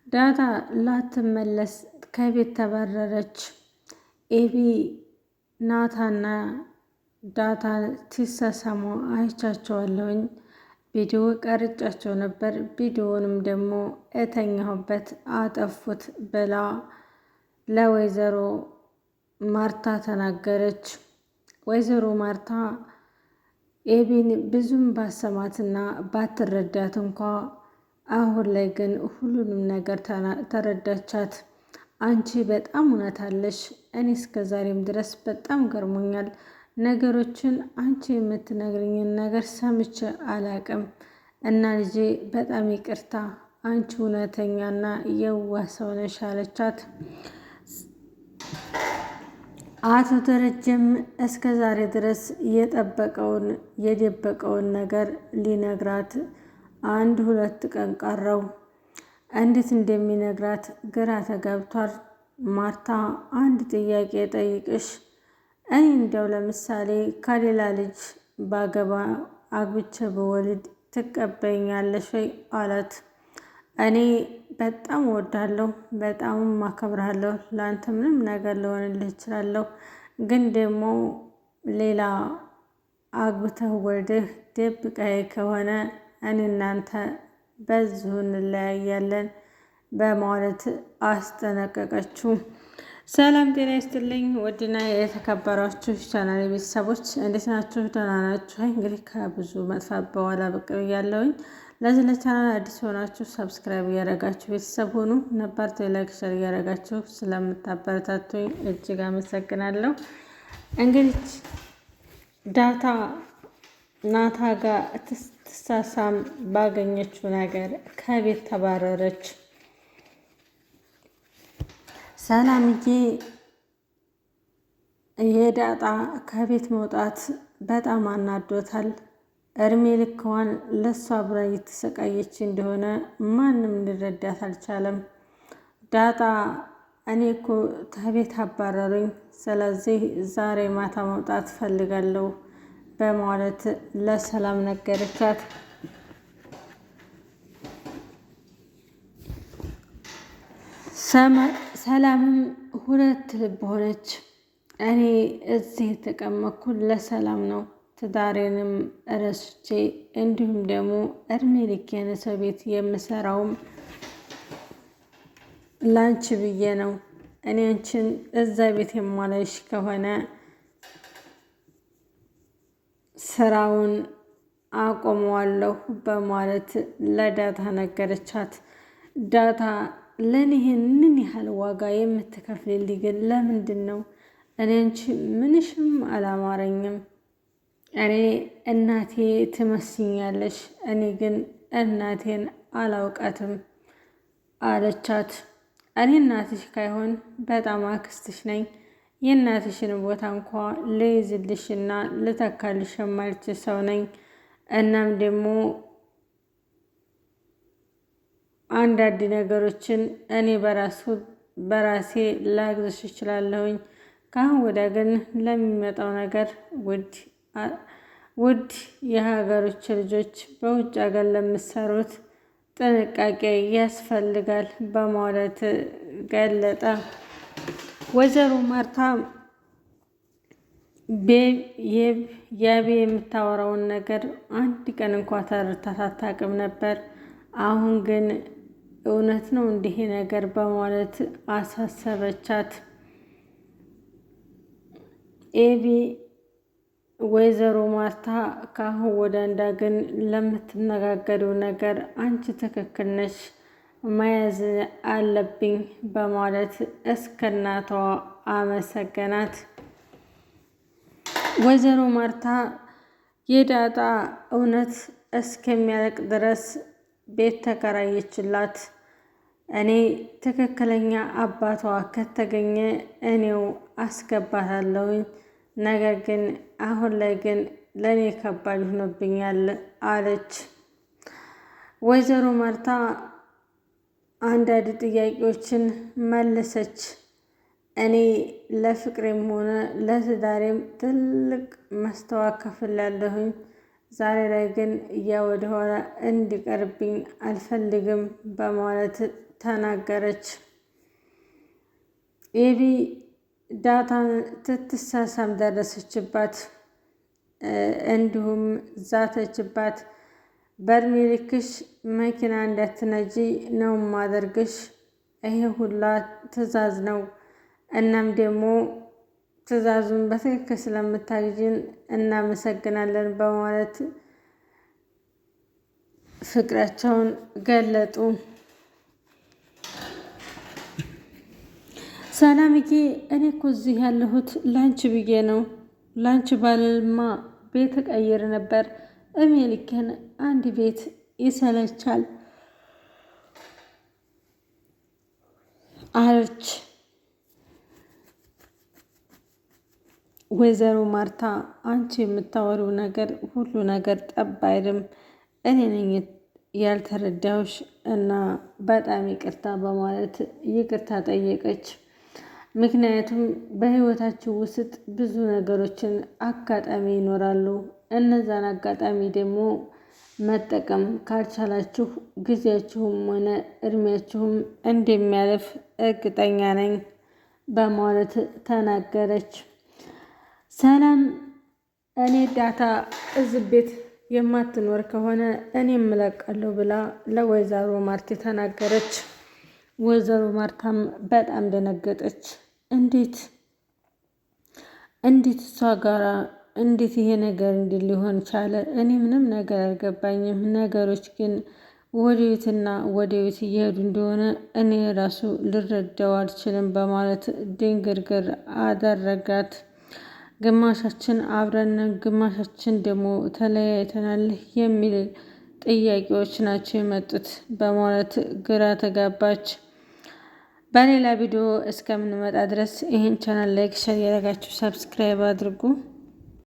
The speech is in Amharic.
ዳታ ላትመለስ ከቤት ተባረረች። ኤቢ ናታና ዳታ ሲሳሳሙ አይቻቸዋለሁኝ። ቪዲዮ ቀርጫቸው ነበር። ቪዲዮውንም ደግሞ እተኛሁበት አጠፉት ብላ ለወይዘሮ ማርታ ተናገረች። ወይዘሮ ማርታ ኤቢን ብዙም ባሰማትና ባትረዳት እንኳ አሁን ላይ ግን ሁሉንም ነገር ተረዳቻት። አንቺ በጣም እውነት አለሽ። እኔ እስከ ዛሬም ድረስ በጣም ገርሞኛል። ነገሮችን አንቺ የምትነግርኝን ነገር ሰምቼ አላቅም እና ልጄ በጣም ይቅርታ፣ አንቺ እውነተኛና የዋህ ሰው ነሽ አለቻት። አቶ ደረጀም እስከ ዛሬ ድረስ የጠበቀውን የደበቀውን ነገር ሊነግራት አንድ ሁለት ቀን ቀረው። እንዴት እንደሚነግራት ግራ ተጋብቷል። ማርታ አንድ ጥያቄ ጠይቅሽ፣ እኔ እንዲያው ለምሳሌ ከሌላ ልጅ ባገባ አግብቼ ብወልድ ትቀበይኛለሽ ወይ አላት። እኔ በጣም እወዳለሁ፣ በጣም አከብርሃለሁ፣ ለአንተ ምንም ነገር ልሆንልህ እችላለሁ። ግን ደግሞ ሌላ አግብተህ ወልደህ ደብቀህ ከሆነ እኔ እናንተ በዚሁ እንለያያለን በማለት አስጠነቀቀችው። ሰላም ጤና ይስጥልኝ ውድና የተከበራችሁ ቻናል ቤተሰቦች እንዴት ናችሁ? ደህና ናችሁ? እንግዲህ ከብዙ መጥፋት በኋላ ብቅ ብያለሁኝ። ለዚህ ለቻናል አዲስ ሆናችሁ subscribe እያደረጋችሁ ቤተሰብ ሆኑ። ነባር like፣ share እያደረጋችሁ ስለምታበረታቱኝ እጅግ አመሰግናለሁ። እንግዲህ ዳታ ናታ ጋር ትሳሳም ባገኘችው ነገር ከቤት ተባረረች። ሰላምዬ የዳጣ ከቤት መውጣት በጣም አናዶታል። እድሜ ልክዋን ለሷ አብራ እየተሰቃየች እንደሆነ ማንም ሊረዳት አልቻለም። ዳጣ እኔ እኮ ከቤት አባረሩኝ፣ ስለዚህ ዛሬ ማታ መውጣት ፈልጋለሁ በማለት ለሰላም ነገረቻት። ሰላምም ሁለት ልብ ሆነች። እኔ እዚህ የተቀመጥኩት ለሰላም ነው፣ ትዳሬንም እረስቼ እንዲሁም ደግሞ እድሜ ልኬን ሰው ቤት የምሰራውም ላንቺ ብዬ ነው። እኔ አንቺን እዛ ቤት የማላይሽ ከሆነ ስራውን አቆመዋለሁ በማለት ለዳታ ነገረቻት። ዳታ ለእኔ ይህንን ያህል ዋጋ የምትከፍልልኝ ግን ለምንድን ነው? እኔ አንቺ ምንሽም አላማረኝም። እኔ እናቴ ትመስኛለሽ፣ እኔ ግን እናቴን አላውቃትም አለቻት። እኔ እናትሽ ካይሆን በጣም አክስትሽ ነኝ። የእናትሽን ቦታ እንኳ ልይዝልሽና ልተካልሽ የማልችል ሰው ነኝ። እናም ደግሞ አንዳንድ ነገሮችን እኔ በራሱ በራሴ ላግዝሽ እችላለሁኝ። ከአሁን ወዲያ ግን ለሚመጣው ነገር ውድ ውድ የሀገሮች ልጆች በውጭ ሀገር ለምትሰሩት ጥንቃቄ ያስፈልጋል በማለት ገለጠ። ወይዘሮ ማርታ ያቤ የምታወራውን ነገር አንድ ቀን እንኳ ተረድታት አታውቅም ነበር። አሁን ግን እውነት ነው እንዲህ ነገር በማለት አሳሰበቻት። ኤቢ ወይዘሮ ማርታ ከአሁን ወደ ግን ለምትነጋገሪው ነገር አንቺ ትክክል ነሽ መያዝ አለብኝ በማለት እስከ እናቷ አመሰገናት። ወይዘሮ ማርታ የዳጣ እውነት እስከሚያልቅ ድረስ ቤት ተከራየችላት። እኔ ትክክለኛ አባቷ ከተገኘ እኔው አስገባታለሁኝ። ነገር ግን አሁን ላይ ግን ለእኔ ከባድ ሆኖብኛል አለች። ወይዘሮ ማርታ አንዳንድ ጥያቄዎችን መለሰች። እኔ ለፍቅሬም ሆነ ለትዳሬም ትልቅ መስተዋት ከፍላለሁኝ። ዛሬ ላይ ግን ያ ወደኋላ እንዲቀርብኝ አልፈልግም በማለት ተናገረች። ኤቢ ዳታን ትትሳሳም ደረሰችባት፣ እንዲሁም ዛተችባት። በእድሜ ልክሽ መኪና እንዳትነጂ ነው ማደርግሽ። ይሄ ሁላ ትዕዛዝ ነው። እናም ደግሞ ትዕዛዙን በትክክል ስለምታግዥን እናመሰግናለን በማለት ፍቅራቸውን ገለጡ። ሰላምዬ እኔ እኮ እዚህ ያለሁት ላንቺ ብዬ ነው። ላንቺ ባልማ ቤት እቀይር ነበር። እሜ ልኬን አንድ ቤት ይሰለቻል አለች። ወይዘሮ ማርታ አንቺ የምታወሪው ነገር ሁሉ ነገር ጠብ አይልም። እኔ ነኝ ያልተረዳሁሽ እና በጣም ይቅርታ በማለት ይቅርታ ጠየቀች። ምክንያቱም በህይወታችሁ ውስጥ ብዙ ነገሮችን አጋጣሚ ይኖራሉ። እነዛን አጋጣሚ ደግሞ መጠቀም ካልቻላችሁ ጊዜያችሁም ሆነ እድሜያችሁም እንደሚያልፍ እርግጠኛ ነኝ በማለት ተናገረች። ሰላም እኔ ዳታ እዚህ ቤት የማትኖር ከሆነ እኔ እለቃለሁ ብላ ለወይዘሮ ማርቴ ተናገረች። ወይዘሮ ማርታም በጣም ደነገጠች። እንዴት እንዴት እሷ ጋራ እንዴት ይሄ ነገር እንዲህ ሊሆን ቻለ? እኔ ምንም ነገር አልገባኝም። ነገሮች ግን ወዴትና ወዴት እየሄዱ እንደሆነ እኔ ራሱ ልረዳው አልችልም በማለት ድንግርግር አደረጋት። ግማሻችን አብረን ግማሻችን ደግሞ ተለያይተናል የሚል ጥያቄዎች ናቸው የመጡት በማለት ግራ ተጋባች። በሌላ ቪዲዮ እስከምንመጣ ድረስ ይህን channel like፣ share ያደረጋችሁ subscribe አድርጉ።